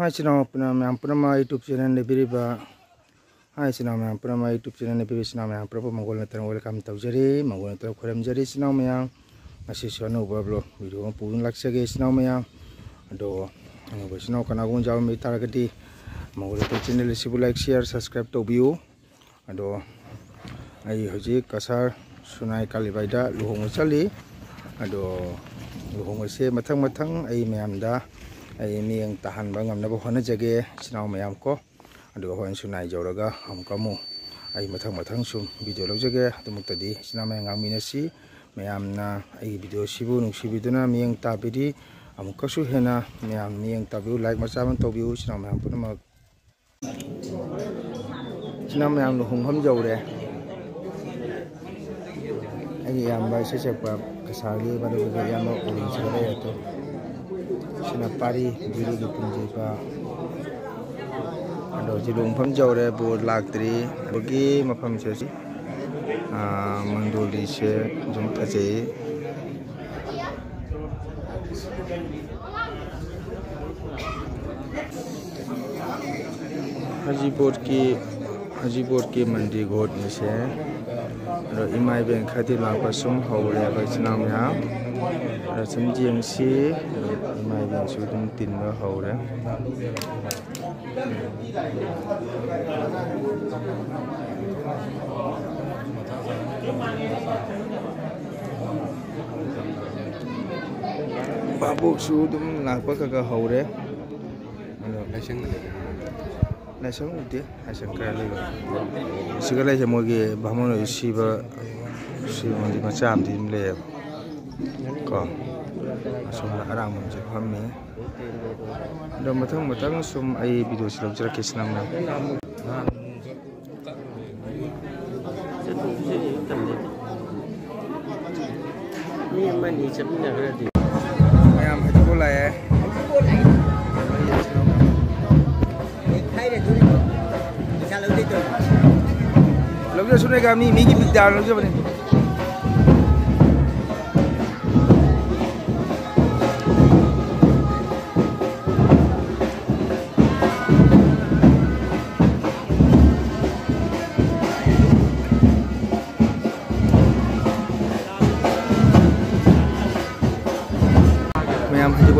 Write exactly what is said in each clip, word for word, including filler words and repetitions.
ꯏꯆꯤꯟ ꯏꯅꯥꯎ ꯄꯨꯝꯅꯃꯛ, ꯃꯌꯥꯝ ꯄꯨꯝꯅꯃꯛ YouTube channel ꯌꯦꯡꯕꯤꯔꯤꯕ, ꯍꯥꯏ, ꯏꯆꯤꯟ ꯏꯅꯥꯎ ꯃꯌꯥꯝ ꯄꯨꯝꯅꯃꯛ YouTube channel ꯌꯦꯡꯕꯤꯔꯤꯕ ꯏꯆꯤꯟ ꯏꯅꯥꯎ ꯃꯌꯥꯝ ꯄꯨꯝꯅꯃꯛ ꯃꯪꯒꯣꯜ ꯅꯠꯇꯅ welcome ꯇꯧꯖꯔꯤ, ꯃꯪꯒꯣꯜ ꯅꯠꯇꯅ ꯈꯣꯏꯔꯝꯖꯔꯤ꯫ ꯏꯆꯤꯟ ꯏꯅꯥꯎ ꯃꯌꯥꯝ, ꯉꯁꯤꯁꯨ ꯑꯅꯧꯕ vlog video ꯑꯃ ꯄꯨꯗꯨꯅ ꯂꯥꯛꯆꯒꯦ ꯏꯆꯤꯟ ꯏꯅꯥꯎ ꯃꯌꯥꯝ꯫ ꯑꯗꯣ ꯑꯅꯧꯕ ꯏꯆꯤꯟ ꯏꯅꯥꯎ ꯀꯅꯥꯒꯨꯝꯕ ꯌꯥꯎꯔꯝꯕ ꯇꯥꯔꯒꯗꯤ ꯃꯪꯒꯣꯜ ꯅꯠꯇꯅ channel ꯑꯁꯤꯕꯨ like, share, subscribe ꯇꯧꯕꯤꯌꯨ꯫ ꯑꯗꯣ ꯑꯩ ꯍꯧꯖꯤꯛ ꯀꯁꯥꯔ ꯁꯨꯅꯥꯏ ꯀꯥꯂꯤꯕꯥꯏꯗ ꯂꯨꯍꯣꯡꯕ ꯆꯠꯂꯤ꯫ ꯑꯗꯣ ꯂꯨꯍꯣꯡꯕꯁꯦ ꯃꯊꯪ ꯃꯊꯪ ꯑꯩ ꯃꯌꯥꯝꯗ ꯑꯩ ꯃꯤꯠꯌꯦꯡ ꯇꯥꯍꯟꯕ ꯉꯝꯅꯕ ꯍꯣꯠꯅꯖꯒꯦ ꯏꯆꯤꯟ ꯏꯅꯥꯎ ꯃꯌꯥꯝ ꯀꯣ꯫ ꯑꯗꯨꯒ ꯍꯣꯔꯦꯟ ꯁꯨꯅꯥꯏ ꯌꯧꯔꯒ ꯑꯃꯨꯛꯀ ꯑꯃꯨꯛ ꯑꯩ ꯃꯊꯪ ꯃꯊꯪ ꯁꯨꯝ video ꯂꯧꯖꯒꯦ꯫ ꯑꯗꯨꯃꯛꯇꯗꯤ ꯏꯆꯤꯟ ꯏꯅꯥꯎ ꯃꯌꯥꯝ ꯉꯥꯡꯃꯤꯟꯅꯁꯤ꯫ ꯃꯌꯥꯝꯅ ꯑꯩꯒꯤ video ꯁꯤꯕꯨ ꯅꯨꯡꯁꯤꯕꯤꯗꯨꯅ ꯃꯤꯠꯌꯦꯡ ꯇꯥꯕꯤꯔꯤ꯫ ꯑꯃꯨꯛꯀꯁꯨ ꯍꯦꯟꯅ ꯃꯌꯥꯝ ꯃꯤꯠꯌꯦꯡ ꯇꯥꯕꯤꯌꯨ, like ꯃꯆꯥ ꯑꯃ ꯇꯧꯕꯤꯌꯨ ꯏꯆꯤꯟ ꯏꯅꯥꯎ ꯃꯌꯥꯝ ꯄꯨꯝꯅꯃꯛ꯫ ꯏꯆꯤꯟ ꯏꯅꯥꯎ ꯃꯌꯥꯝ ꯂꯨꯍꯣꯡꯐꯝ ꯌꯧꯔꯦ꯫ ꯑꯩꯒꯤ ꯏꯌꯥꯝꯕ ꯏꯁꯩ ꯁꯛꯄ ꯀꯁꯥꯔꯒꯤ ꯃꯔꯨꯞ ꯑꯣꯏꯕ ꯏꯌꯥꯝꯕ ꯑꯣꯔꯤꯟꯁꯤꯒ ꯂꯩꯔꯦ꯫ ꯁꯤꯅ ꯄꯥꯔꯤ ꯕꯤꯔꯨꯒꯤ ꯄꯨꯟꯖꯩꯕ꯫ ꯑꯗꯣ ꯍꯧꯖꯤꯛ ꯂꯨꯍꯣꯡꯐꯝ ꯌꯧꯔꯦ, ꯕꯣꯔ ꯂꯥꯛꯇ꯭ꯔꯤ꯫ ꯑꯗꯨꯒꯤ ꯃꯐꯝꯁꯦ ꯁꯤ, ꯑꯥ, ꯃꯟꯗꯣꯂꯤꯁꯦ ꯑꯗꯨꯝ ꯐꯖꯩ꯫ ꯍꯖꯤꯕꯣꯠꯀꯤ, ꯍꯖꯤꯕꯣꯠꯀꯤ ꯃꯟꯗꯤꯔ ꯒꯣꯠꯅꯤꯁꯦ꯫ ꯑꯗꯣ ꯏꯃꯥ ꯏꯕꯦꯟ ꯈꯔꯗꯤ ꯂꯥꯛꯄ ꯁꯨꯝ ꯍꯧꯔꯦ ꯑꯩꯈꯣꯏ ꯏꯆꯤꯟ ꯏꯅꯥꯎ ꯃꯌꯥꯝ꯫ ꯑꯗꯣ ꯁꯨꯝ ꯌꯦꯡꯁꯤ꯫ ꯏꯃꯥ ꯏꯕꯦꯟꯁꯨ ꯑꯗꯨꯝ ꯇꯤꯟꯕ ꯍꯧꯔꯦ꯫ ꯚꯥꯕꯣꯛꯁꯨ ꯑꯗꯨꯝ ꯂꯥꯛꯄ ꯈꯔ ꯈꯔ ꯍꯧꯔꯦ꯫ ꯑꯗꯣ ꯂꯥꯏꯁꯪ ꯎꯗꯦ, ꯂꯥꯏꯁꯪ ꯀꯥꯏ ꯂꯩꯕ? ꯁꯤꯒ ꯂꯩꯁꯦ ꯃꯣꯏꯒꯤ ꯚꯥꯃꯣꯟ ꯑꯣꯏ ꯁꯤꯕ, ꯁꯤꯕ ꯃꯟꯗꯤꯔ ꯃꯆꯥ ꯑꯃꯗꯤ ꯑꯗꯨꯝ ꯂꯩꯌꯦꯕ ꯀꯣ꯫ ꯑꯁꯣꯝꯗ ꯑꯔꯥꯡꯕꯝꯁꯦ ꯐꯝꯃꯤ꯫ ꯑꯗꯣ ꯃꯊꯪ ꯃꯊꯪ ꯁꯨꯝ ꯑꯩ videoꯁꯤ ꯂꯧꯖꯔꯛꯀꯦ ꯏꯆꯤꯟ ꯏꯅꯥꯎ ꯃꯌꯥꯝ꯫ ꯃꯤ ꯑꯃ ꯑꯅꯤ ꯆꯠꯃꯤꯟꯅꯈ꯭ꯔꯗꯤ꯫ ꯃꯌꯥꯝ ꯍꯩꯖꯤꯡꯄꯣꯠ ꯂꯥꯛꯑꯦ꯫ ꯂꯧꯖꯁꯅꯨ, ꯃꯤ, ꯃꯤꯒꯤ ꯕꯤꯗ꯭ꯌꯥ ꯂꯧꯖꯕꯅꯤ꯫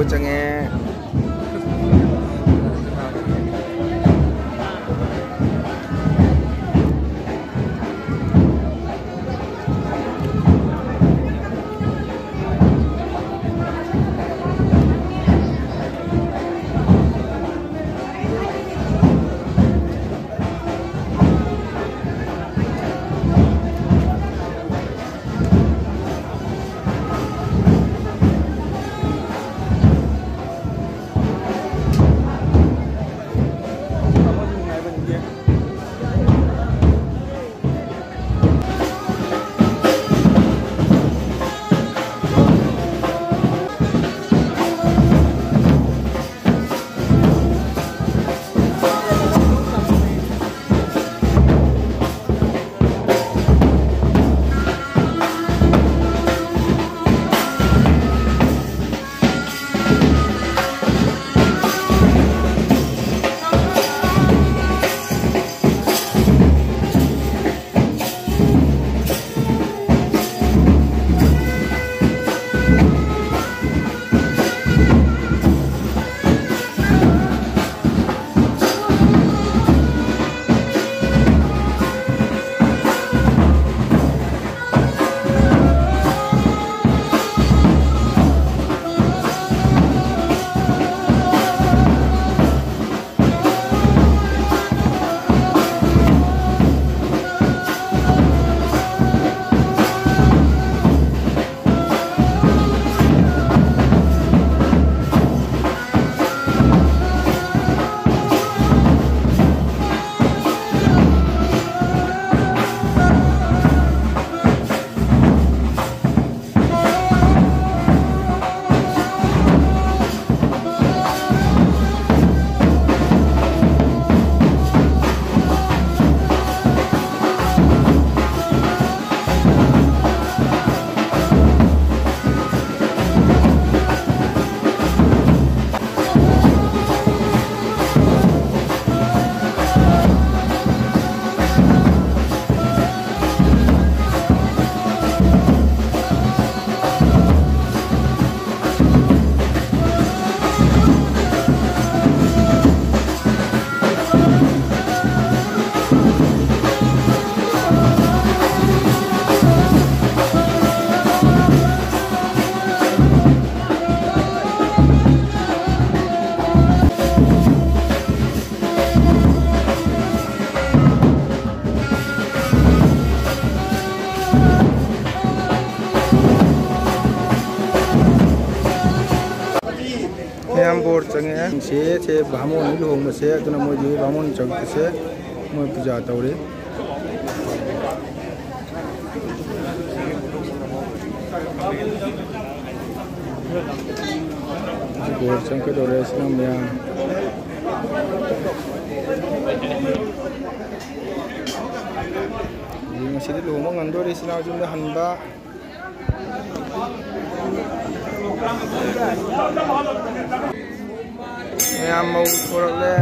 ꯆꯪꯉꯦ꯫ ꯌꯥꯝ ꯕꯣꯔ ꯆꯪꯉꯦ꯫ ꯁꯦ, ꯁꯦ ꯕꯥꯃꯣꯟꯅꯤ ꯂꯨꯍꯣꯡꯕꯁꯦ, ꯑꯗꯨꯅ ꯃꯣꯏꯗꯤ ꯕꯥꯃꯣꯟ ꯆꯪꯉꯛꯄꯁꯦ ꯃꯣꯏ ꯄꯨꯖꯥ ꯇꯧꯔꯤ꯫ ꯕꯣꯔ ꯆꯪꯉꯛꯀꯗꯧꯔꯦ ꯏꯆꯤꯟ ꯏꯅꯥꯎ ꯃꯌꯥꯝ꯫ ꯉꯁꯤꯗꯤ ꯂꯨꯍꯣꯡꯕ ꯉꯝꯗꯣꯔꯦ ꯏꯆꯤꯟ ꯏꯅꯥꯎ ꯌꯨꯝꯗ ꯍꯟꯕ꯫ ꯃꯌꯥꯝ ꯃꯧ ꯊꯣꯔꯛꯂꯦ꯫